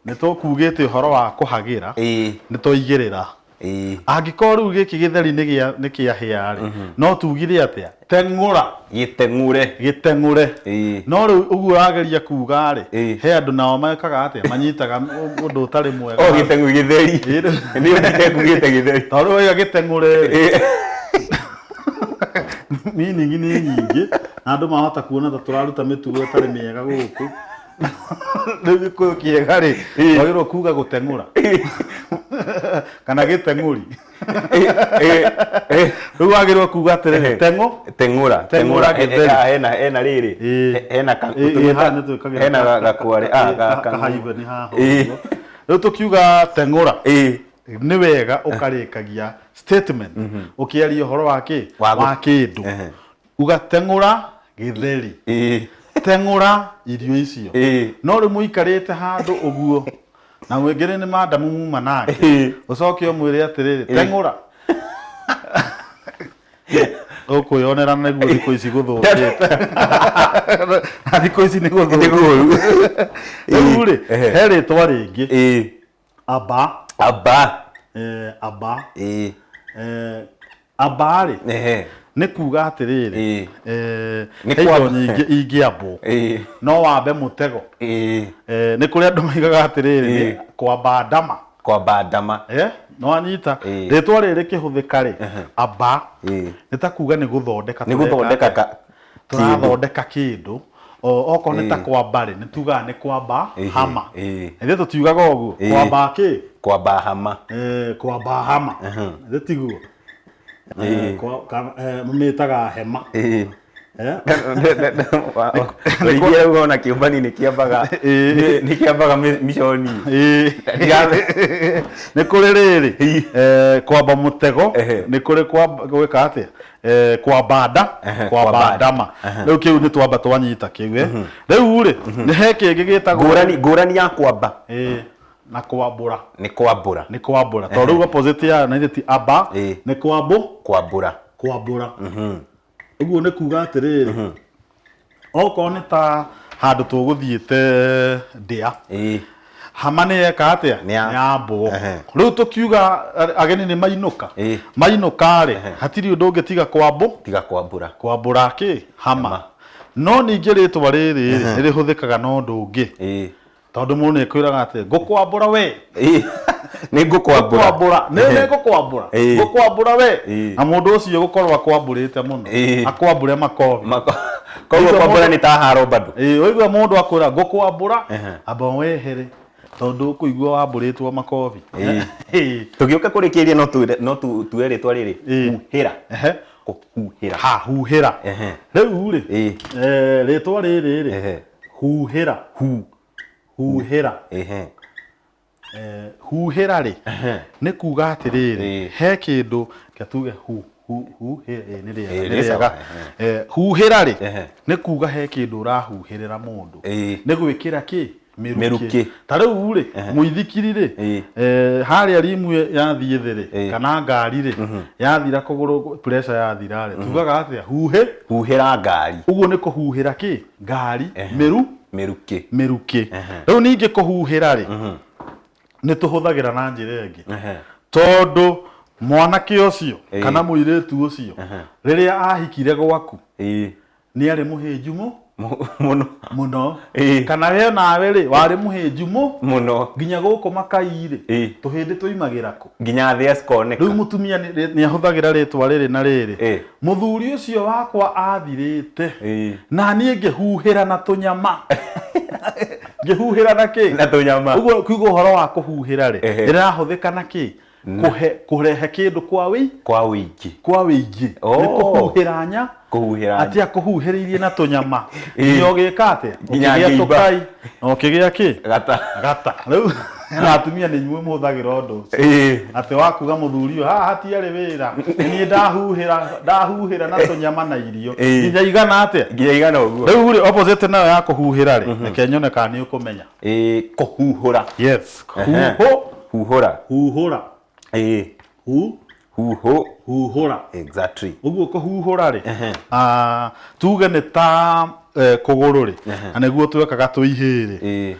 nĩ tũkugĩte ũhoro wa kũhagĩra, Ĩĩ. nĩ twaigĩrĩra. Ĩĩ. Angĩkorwo rĩu gĩkĩ gĩtheri nĩ gĩa nĩ kĩahĩa rĩ, no tugire atĩa? Teng'ũra. Gĩteng'ũre. Gĩteng'ũre. Ĩĩ. No rĩu ũguo wageria kuga rĩ, Ĩĩ. he andũ nao mekaga atĩa? Manyitaga ũndũ ũtarĩ mwega. O gĩteng'u gĩtheri. Ĩĩ, rĩu- Nĩ ũndite ngugĩte gĩtheri. Tondũ waiga gĩteng'ũre rĩ, Ĩĩ. meaning nĩ nyingĩ na andũ mahota kuona ta tũraruta mĩtugo ĩtarĩ mĩega gũkũ. Rĩu gĩkũyũ kĩega rĩ, wagĩrĩirwo kuga gũteng'ũra kana gĩteng'ũri. Ĩĩ. Rĩu wagĩrĩirwo kuga atĩrĩrĩ, teng'ũ Teng'ũra. Teng'ũra gĩtheri. Hena hena rĩrĩ. Ĩĩ. Hena ka Ĩĩ, ĩĩ, haha nĩ twĩkagĩra hena gakware. Ah, kahaibũ nĩ haha Ĩĩ. ũguo. Rĩu tũkiuga teng'ũra Ĩĩ. nĩ wega ũkarĩkagia statement ũkĩaria ũhoro wa kĩ Wa gũ- wa kĩndũ Ehe. uga teng'ũra gĩtheri Ĩĩ. teng'ũra irio icio Ĩĩ. no rĩu mũikarĩte handũ ũguo na mwĩngĩ nĩ mandamu muma nake Ĩĩ. ũcoke ũmwĩre atĩrĩrĩ teng'ũra ũkwĩyonera nĩguo thikũ ici gũthũkĩte na thikũ ici nĩ gũthũkĩte Nĩ gũũru. rĩu rĩ Ehe. he rĩtwa rĩngĩ Ĩĩ. aba Aba. eh, aba Ĩĩ. eh, aba rĩ Ehe. nĩ kuga atĩrĩrĩ Ĩĩ. eh, Nĩ he indo kwamba. nyingĩ ingĩambwo Ĩĩ. no wambe mũtego Ĩĩ. eh, nĩ kũrĩ andũ maigaga atĩrĩrĩ Ĩĩ. nĩ kwamba ndama Kwamba ndama. eh, no wanyita Ĩĩ. rĩtwa rĩrĩ kĩhũthĩka rĩ aba Ĩĩ. nĩ ta kuga nĩ gũthondeka Nĩ tũreka gũthondeka atĩa? ka tũrathondeka kĩndũ okorwo nĩ ta Ĩĩ. kwamba rĩ nĩ tugaga nĩ kwamba Ĩhĩ, hama ĩĩ. ithuĩ tũtiugaga ũguo Ĩĩ. kwamba kĩ Kwamba hama. Eh, kwamba hama ithuĩ tiguo Ĩĩ. Mamĩtaga hema Ĩĩ. Eh? Rĩngĩ rĩu ona kĩũmbani nĩ kĩambaga Ĩĩ. nĩ kĩambaga miconi. Ĩĩ. Nĩ kũrĩ rĩrĩ eh, kwamba mũtego Ehe. nĩ kũrĩ gwĩka atĩa Eh, kwamba nda Ehe, kwamba kwamba nda. ndama rĩu kĩu nĩ twamba twanyita kĩu eh. Rĩu rĩ nĩ he kĩngĩ gĩtagwo Ngũrani ngũrani ya kwamba Ĩĩ, na kwambũra nĩ kwambũra. nĩ kwambũra tondũ rĩu opposite ya na ithe ti aba Ĩĩ. nĩ kwambũ Kwambũra. kwambũra. Ũguo nĩ kuga atĩrĩrĩ, okorwo nĩ ta handũ tũgũthiĩte ndĩa, hama nĩ yeka atĩa? Nĩ ya- Nĩ yambwo. Rĩu tũkiuga ageni nĩ mainũka, mainũka rĩ, hatirĩ ũndũ ũngĩ tiga kwambũ, tiga kwambũra, kwambũra kĩ? Hama. No ningĩ rĩtwa rĩrĩ rĩ, nĩ rĩhũthĩkaga na ũndũ ũngĩ, tondũ mũndũ nĩ kwĩraga atĩ ngũkwambũra we. Nĩ ngũkwambũra. Ngũkwambũra, nĩ ngũkwambũra, ngũkwambũra we, na mũndũ ũcio gũkorwo akwambũrĩte mũno, akwambũre makobi. Koguo kwambũra nĩ ta haro bado. Ĩĩ, waigua mũndũ akwĩra ngũkwambũra, amba wehere, tondũ ũkũigua wambũrĩtwo makobi. Tũgĩũka kũrĩkĩrĩria, no tuwe rĩtwa rĩrĩ huhĩra. Kũhuhĩra. Ha, huhĩra. Rĩu rĩ, rĩtwa rĩrĩ rĩ, huhĩra, huhĩra, huhĩra rĩ, nĩ kuga atĩrĩrĩ, he kĩndũ reke tuge hu hu hu hĩ nĩ rĩega, nĩ nĩ sawa. rĩega. Huhĩra rĩ, nĩ kuga he kĩndũ ũrahuhĩrĩra mũndũ, nĩ gwĩkĩra kĩ? Mĩrukĩ. Ta rĩu rĩ, mũithikiri rĩ, harĩa rimu yathiĩ thĩ rĩ, kana ngari rĩ, yathira kũgũrũ, pressure yathira rĩ, tugaga atĩa? Huhĩ, huhĩra ngari. Ũguo nĩ kũhuhĩra kĩ? Ngari mĩru, mĩrukĩ, mĩrukĩ. Rĩu ningĩ kũhuhĩra rĩ, nĩ tũhũthagĩra na njĩra ĩngĩ, tondũ mwanake ũcio kana mũirĩtu ũcio rĩrĩa ahikire gwaku nĩ arĩ mũhĩnju mũno mũno, kana we nawe rĩ, warĩ mũhĩnju mũno, nginya gũkũ makai rĩ, tũhĩndĩ tũimagĩra kũ? Nginya thĩa cikoneka. Rĩu mũtumia nĩ ahũthagĩra rĩtwa rĩrĩ na rĩrĩ, mũthuri ũcio wakwa athirĩte na niĩ ngĩhuhĩra na tũnyama, ngĩhuhĩra na kĩ? Na tũnyama. Ũguo kiugo ũhoro wa kũhuhĩra rĩ, ĩrahũthĩka na kĩ? Kũhe, kũrehe kĩndũ kwa wĩ kwa wĩingĩ, kwa wĩingĩ. Nĩ kũhuhĩra nya, kũhuhĩra atĩ akũhuhĩrĩirie na tũnyama nginya ũgĩka atĩa? Nginya Ũkĩgĩa ngĩimba. tũkai na ũkĩgĩa kĩ? Gata. Gata. Rĩu na atumia nĩ inyuĩ mũhũthagĩra ũndũ ũcio, atĩ wakuga mũthuri ũyũ haha hatiarĩ wĩra, nĩ niĩ ndahuhĩra, ndahuhĩra na tũnyama na irio nginya igana atĩa? Nginya igana ũguo. Rĩu rĩ, opposite nayo ya kũhuhĩra rĩ, reke nyone kana nĩ ũkũmenya. Kũhuhũra. Yes. Huhũ. Huhũra. Huhũra. Hu. Huhũ. Huhũra. Exactly. Ũguo kũhuhũra rĩ, tuge nĩ ta kũgũrũ rĩ, na nĩguo twekaga twĩ ihĩĩ rĩ,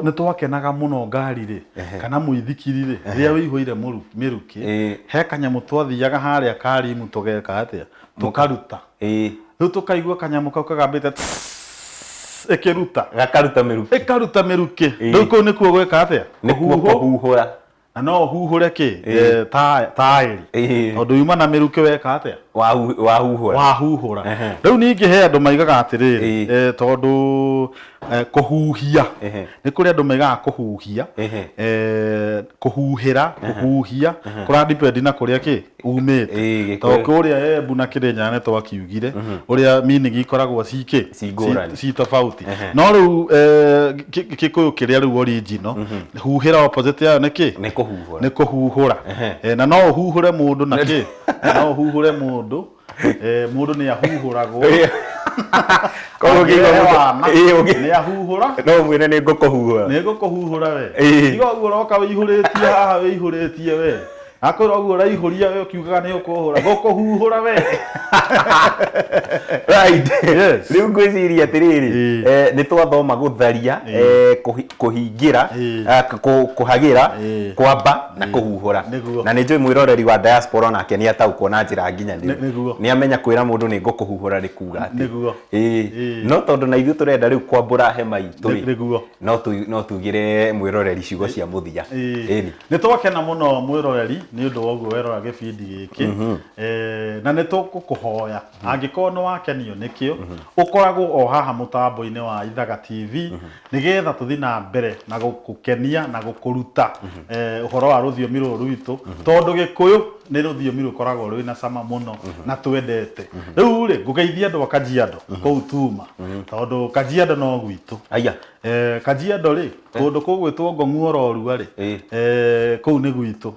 nĩ twakenaga mũno ngari rĩ, kana mũithikiri rĩ, rĩrĩa wĩihũire mĩrukĩ, he kanyamũ twathiaga harĩa karimu tũgeka atĩa? Tũkaruta. Rĩu tũkaigua kanyamũ kau kagambĩte tss, ĩkĩruta. Gakaruta mĩrukĩ. Ĩkaruta mĩrukĩ. Rĩu kũu nĩkuo gwĩka atĩa? Nĩkuo kũhuhũra. Na no ũhuhũre kĩ? Taĩri. Tondũ yuma na mĩrukĩ weka atĩa? Wahuhũra. Wahuhũra. Rĩu ningĩ he andũ maigaga atĩrĩrĩ, tondũ kũhuhia, nĩ kũrĩ andũ maigaga kũhuhia, kũhuhĩra, kũhuhia, kũra depend na kũrĩa kĩ umĩte. Tondũ kũrĩa Embu na Kĩrĩnyaga nĩ twakiugire ũrĩa meaning ikoragwo ci kĩ? Ci tofauti. No rĩu Gĩkũyũ kĩrĩa rĩu original, huhĩra opposite yayo nĩ kĩ? Nĩ kũhuhũra. Nĩ kũhuhũra. Na no ũhuhũre mũndũ na kĩ? No ũhuhũre mũndũ, mũndũ nĩ ahuhũragwo. Koguo ũngĩigua mũndũ, Nĩ ahuhũra. No ũmwĩre nĩ ngũkũhuhũra. Nĩ ngũkũhuhũra we. Tiga ũguo ũroka wĩihũrĩtie haha, wĩihũrĩtie we. Akwĩra ũguo ũraihũria we ũkiugaga nĩ ũkũhũra, ngũkũhuhũra we. Right. Rĩu ngwĩciria atĩrĩrĩ, nĩ twathoma gũtharia, kũhingĩra, kũhagĩra, kwamba na kũhuhũra. Na nĩ njũĩ mwĩroreri wa diaspora onake nĩ ataũkwo na njĩra nginyanĩru. Nĩ amenya kwĩra mũndũ nĩ ngũkũhuhũra nĩ kuga atĩ. No tondũ na ithuĩ tũrenda rĩu kwambũra hema itũ rĩ, no tugĩre mwĩroreri ciugo cia mũthia. Ĩni. Nĩ twakena mũno mwĩroreri nĩ ũndũ wa ũguo werora gĩbindi gĩkĩ. Na nĩ tũgũkũhoya angĩkorwo nĩ wakenio nĩkĩo, ũkoragwo o haha mũtambo-inĩ wa Ithaga TV, nĩgetha tũthiĩ na mbere na gũkũkenia na gũkũruta ũhoro wa rũthiomi rũrũ rwitũ, tondũ Gĩkũyũ nĩ rũthiomi rũkoragwo rwĩna cama mũno na twendete. Rĩu rĩ, ngũgeithia andũ a Kajiado kũu Tuma, tondũ Kajiado no gwitũ. Kajiado rĩ, kũndũ kũgwĩtwo Ngong'u Ororua rĩ, kũu nĩ gwitũ.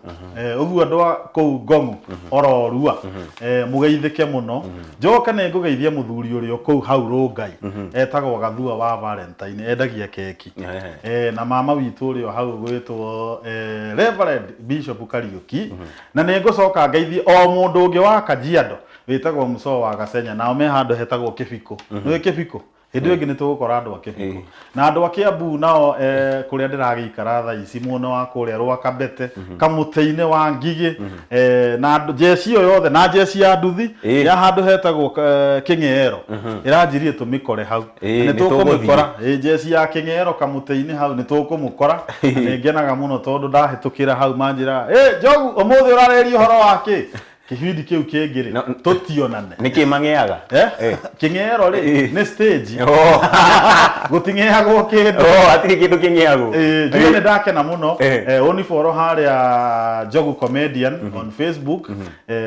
Ũguo andũ a kũu Ngong'u Ororua, mũgeithĩke mũno. Njoke nĩ ngũgeithia mũthuri ũrĩa kũu hau Rũngai, etagwo Gathua wa Valentine, endagia keki. Na mama witũ ũrĩa hau ũgwĩtwo Reverend Bishop Kariũki. Na nĩ ngũcoka Nĩngũcoka ngeithie o mũndũ ũngĩ wa Kajiado wĩtagwo Mucoo wa Gacenya, nao me handũ hetagwo Kĩbikũ. Nĩũĩ Kĩbikũ? Hĩndĩ ĩyo ĩngĩ nĩ tũgũkora andũ a Kĩbikũ. Na andũ a Kĩambu nao kũrĩa ndĩragĩikara thaa ici mwena wa kũrĩa rwa Kabete, kamũtĩ-inĩ wa Ngigĩ, na njeci ĩyo yothe na njeci ya nduthi ya handũ hetagwo Kĩng'eero ĩranjĩrire tũmĩkore hau. Nĩ nĩ tũkũmĩkora. Njeci ya Kĩng'eero kamũtĩ-inĩ hau nĩ tũkũmũkora. Na nĩ ngenaga mũno tondũ ndahĩtũkĩra hau manjĩraga, "Ĩ Njogu, ũmũthĩ ũrarĩria ũhoro wa kĩ?" Kĩbindi kĩu kĩngĩ rĩ, tũtionane. Nĩkĩ mang'eaga? Kĩng'eero rĩ, nĩ stage. Oh. Gũting'eagwo kĩndũ. Oh, hatirĩ kĩndũ kĩng'eagwo. Njuge nĩ ndakena mũno. Ũniboro harĩa Njogu Comedian on Facebook,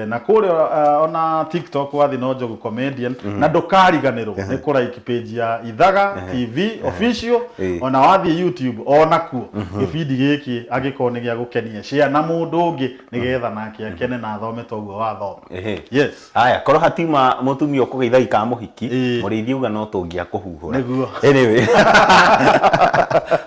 na kũrĩa ona TikTok wathiĩ no Njogu Comedian, na ndũkariganĩrwo nĩ kũ like page ya Ithaga TV official, ona wathiĩ YouTube onakuo gĩbindi gĩkĩ angĩkorwo nĩ gĩa gũkenia, share na mũndũ ũngĩ nĩgetha nake akene na athome toguo wathoma. Yes. Haya, korwo hatima mũtumia ũkũgeithagia ka mũhiki, mũrĩithi auga no tũngĩakũhuhũra. Nĩguo. Anyway,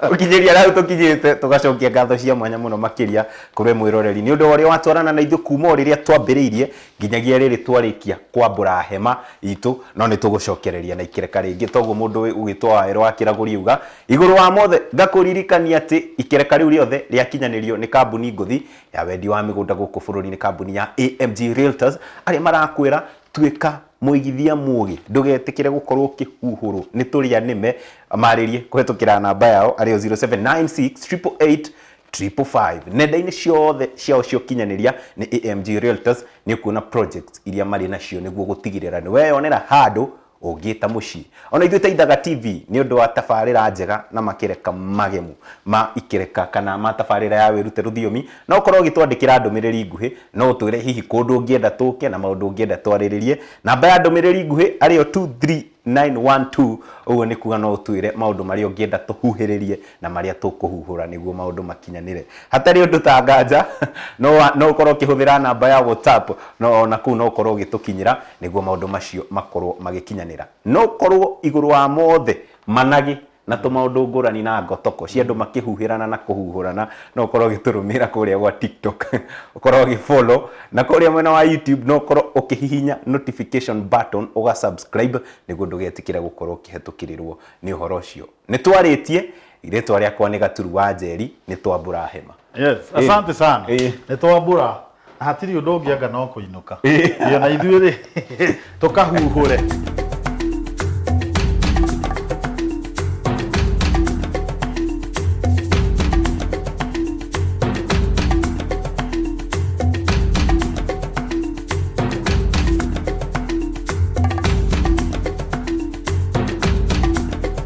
gũkinyĩria hau tũkinyĩte, tũgacokia ngatho cia mwanya mũno makĩria kũrĩ mwĩroreri nĩ ũndũ wa ũrĩa watwarana na ithuĩ kuma o rĩrĩa twambĩrĩirie nginyagia rĩrĩ twarĩkia kwambũra hema itũ, no nĩ tũgũcokereria na ikereka rĩngĩ toguo mũndũ ũgĩtwo Wawerũ wa Kĩragũri auga. Igũrũ wa mothe ngakũririkania atĩ ikereka rĩu rĩothe rĩakinyanĩrio nĩ kambuni ngũthi ya wendi wa mĩgũnda gũkũ bũrũri-inĩ, kambuni ya AMG Realtors, arĩa marakwĩra tuĩka mũigithia mũgĩ, ndũgetĩkĩre gũkorwo ũkĩhuhũrwo nĩ tũrĩa nĩme. Marĩrie kũhetũkĩra namba yao arĩyo 0796 888 555. Nenda-inĩ ciothe ciao cia ũkinyanĩria nĩ AMG Realtors, nĩ ũkuona projects iria marĩ nacio nĩguo gũtigĩrĩra nĩ weyonera handũ ũngĩta mũciĩ. Ona ithuĩ ta Ithaga TV nĩ ũndũ wa tabarĩra njega na makereka magemu ma ikereka kana ma tabarĩra ya wĩrute rũthiomi, no ũkorwo ũgĩtwandĩkĩra ndũmĩrĩri nguhĩ, no ũtwĩre hihi kũndũ ũngĩenda tũke na maũndũ ũngĩenda twarĩrĩrie. Namba ya ndũmĩrĩri nguhĩ arĩyo 23912, ũguo nĩ kuga no ũtwĩre maũndũ marĩa ũngĩenda tũhuhĩrĩrie na marĩa tũkũhuhũra nĩguo maũndũ makinyanĩre. Hatarĩ ũndũ ta nganja, no no ũkorwo ũkĩhũthĩra namba ya WhatsApp, no ona kũu no ũkorwo ũgĩtũkinyĩra nĩguo maũndũ macio makorwo magĩkinyanĩra. No ũkorwo igũrũ wa mothe managĩ na tũmaũndũ ngũrani na ngotoko cia andũ makĩhuhĩrana na kũhuhũrana, no ũkorwo ũgĩtũrũmĩrĩra kũrĩa gwa TikTok, ũkorwo ũgĩ follow, na kũrĩa mwena wa YouTube no ũkorwo ũkĩhihinya notification button ũga subscribe nĩguo ndũgetĩkĩre gũkorwo ũkĩhetũkĩrĩrwo nĩ ũhoro ũcio. Nĩ twarĩtie, rĩtwa rĩakwa nĩ Gaturu wa Njeri, nĩ twambũra hema. Yes, asante sana. Nĩ twambũra na hatirĩ ũndũ ũngĩ anga no kũinũka. Ĩ ona ithuĩ rĩ, tũkahuhũre.